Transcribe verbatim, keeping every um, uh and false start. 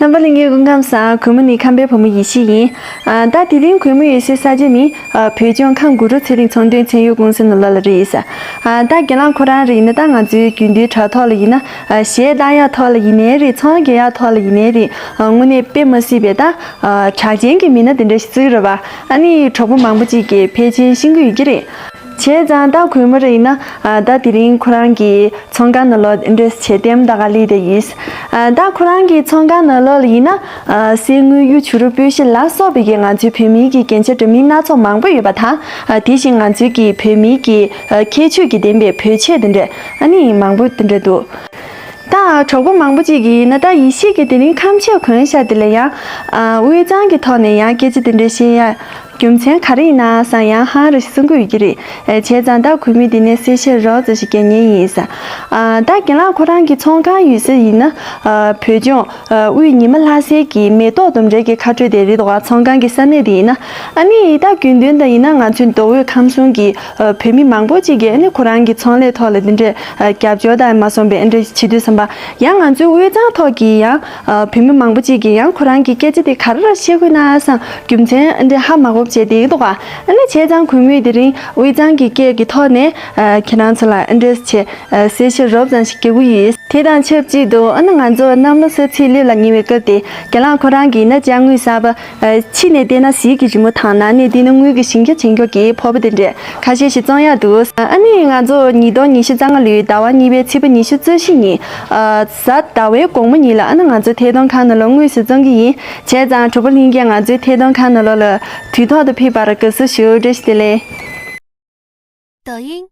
རྣམ་པ་ལྷན་རྒྱས་སྐུ་ཁམས་བཟང་། གུས་མོ་ནི་ཁམས་པའི་བུ་མོ་ཡེ་ཤེས་ཡིན། ཨ། ད་དེ་རིང་གུས་མོ་ཡོད་སའི་ས་ཆ་ནི། ཨ། བོད་ལྗོངས་ཁམས་གུ་རུ་ཚེ་རིང་ཚོང་དོན་ཚད་ཡོད་ཀུང་སི་ནང་ལོགས་ལ་རེད། ཨ། ད་རྒན་ལགས་ཁོ་རང་རེད་ཡིན་ན། ད་ང་ཚོའི་རྒྱུན་དུའི་དྲ་ཐོག་ལ་ཡིན་ན། ཨ། གཞས་བཏང་ཡག་ཐོག་ལ་ཡིན་ནའི་རེད། ཚོང་རྒྱག་ཡག་ཐོག་ལ་ཡིན་ནའི་རེད། ཨ། དངོས་གནས་དཔེ་མ་སྲིད་པའི་ད། ཨ། གྲགས་ཅན་གྱི་མི་སྣ་དེ་འདྲ་ཞིག་བརྩི་གི་རེད་པ། ཨ་ནི་གྲོགས་པོ་མང་པོ་ཅིག་གིས་ཕལ་ཆེར་ཤེས་ཀྱི་ཡོད་ཀྱི་རེད། བྱས་ཙང་ད་གུས་མོ་རེད་ཡིན་ན། ཨ། ད་དེ་རིང་ཁོ་རང་གི་ཚོང་ཁང་ནང་ལོགས་འདྲེས་བྱས་ལྟད་མོ་ལྟ་ག་སླེབས་བསྡད་ཡིན། ཨ། ད་ཁོ་རང་གི་ཚོང་ཁང་ནང་ལོགས་ལ་ཡིན་ན། ཨ། གསེར་དངུལ་གཡུ་བྱུ་རུ་སྤོས་ཤེལ་ལ་སོགས་པའི་གི་ང་ཚོའི་བོད་མིའི་གི་རྒྱན་ཆ་འདྲ་མིན་སྣ་ཚོགས་མང་པོ་ཡོད་པ་དང་། ཨ། དེ་བཞིན་ང་ཚོའི་གི་བོད་མིའི་གི། ཨ། ཁྱད་ཆོས་ཀྱི་ལྡན་པའི་བོད་ཆས་དེ་འདྲས་ཨ་ནི་མང་པོ་དེ་འདྲས་འདུག་ད་གྲོགས་པོ་མང་པོ་ཅིག་གིས་ཡིན་ན། ད་ཡེ་ཤེས་ཀྱིས་དེ་རིང་ཁམས་ཆས་གོན་ཤག་དེ་ལ་ཡང་། ཨ། དབུས་གཙང་གི་ཐོག་ནས་ཡང་སྐད་ཆ་དེ་འདྲས་བཤད་ཡ། རྒྱུ་མཚན་ག་རེ་ཡིན་ན་བསམ་ཡང་ཧང་རེ་ཞིག་གསུང་གི་ཡོད་ཀྱི་རེད། ཨེ། བྱས་ཙང་ད་གུས་མོས་འདི་ནས་གསལ་བཤད་རོབ་ཙམ་ཞིག་རྒྱག་མཁན་ཡིན་ས། ཨ། ད་རྒན་ལགས་ཁོ་རང་གི་ཚོང་ཁང་ཡོད་ས་ཡིན་ན། ཨ། བོད་ལྗོངས། ཨ། དབུས་ཉི་མ་ལྷ་སའི་གི་མེ་ཏོག་ལྡུམ་རའི་གི་ཁ་སྤྲོད་དེ་རེད་འདུག་ག་ཚོང་ཁང་གི་ས་གནས་དེ་ཡིན་ན། ཨ་ནི་ད་རྒྱུན་དོན་ད་ཡིན་ན་ང་ཚོའི་མདོ་དབུས་ཁམས་གསུམ་གི། ཨ། བོད་མི་མང་པོ་ཅིག་གིས་ཨ་ནི་ཁོ་རང་གི་ཚོང་ལས་ཐོག་ལ་འདི་འདྲའི། ཨ། རྒྱབ་སྐྱོར་དང་མ་སོང་པའི་འདི་འདྲ་བྱེད་དུས་ཙམ་པ། ཡང་ང་ཚོའི་དབུས་གཙང་ཐོག་གི་ཡང་། ཨ། བོད་མི་མང་པོ་ཅིག་གིས་ཡང་ཁོ་རང་གི་སྐད་ཆ་དེ་ག་རེ་ལ་བཤད་དགོས་ན་བསམ། རྒྱུ་མཚན་འདི་འདྲ་ཧ་མ་གོ་བྱས་བསྡད་འདུག་ག་ཨ་ནི་བྱས་ཙང་གུས་མོས་དེ་རིང་དབུས་གཙང་གི་སྐད་ཀྱི་ཐོག་ནས། ཨ། ཁྱེད་རང་ཚོ་ལ་འདི་འདྲ་བྱས། ཨ། གསལ་བཤད་རོབ་ཙམ་ཞིག་རྒྱག་གི་ཡོད། དེ་དང་ཆབས་ཅིག་ཏུ་ཨ་ནི་ང་ཚོ་གནམ་ལོ་གསར་ཚེས་གློད་ལ་ཉེ་བའི་སྐབས་དེ། རྒན་ལགས་ཁོ་རང་གིས་ན་ཅ་དངོས་གསར་པ། ཨ། ཕྱི་ནས་བལྟས་ན་གཟིག་གི་རི་མོ་དང་། ནང་ནས་བལྟས་ན་དངུལ་གྱི་ཞིང་ཁ་བྱིན་ཀྱོག་གི་ཕོར་པ་དེ་འདྲས་ཁ་ཤས་ཤིག་བཙོང་ཡག་འདུག་ཨ་ནི་ང་ཚོ་ཉིས་སྟོང་ཉི་ཤུ་རྩ་ལྔ་ལོའི་ཟླ་བ་གཉིས་པའི་ཚེས་པ་ཉི་ཤུ་རྩ་བཞི་ཉིན། ཨ། གཟའ་ཟླ་བའི་དགོང་མོ་ཉིན་ལ་ཨ་ནི་ང་ཚོ་ཐད་གཏོང་ཁང་ནང་ལ་དངོས་སུ་བཙོང་གི་ཡིན། བྱས་ཙང་གྲོགས་པོ་ལྷན་རྒྱས་ང་ཚོའི་ཐད་གཏོང་ཁང་ནང་ལོགས་ལ་དུས་ཐོག་ཏུ་ཕེབས་པར་དགའ་བསུ་ཞུ། བཀྲ་ཤིས་བདེ་ལེགས། 抖音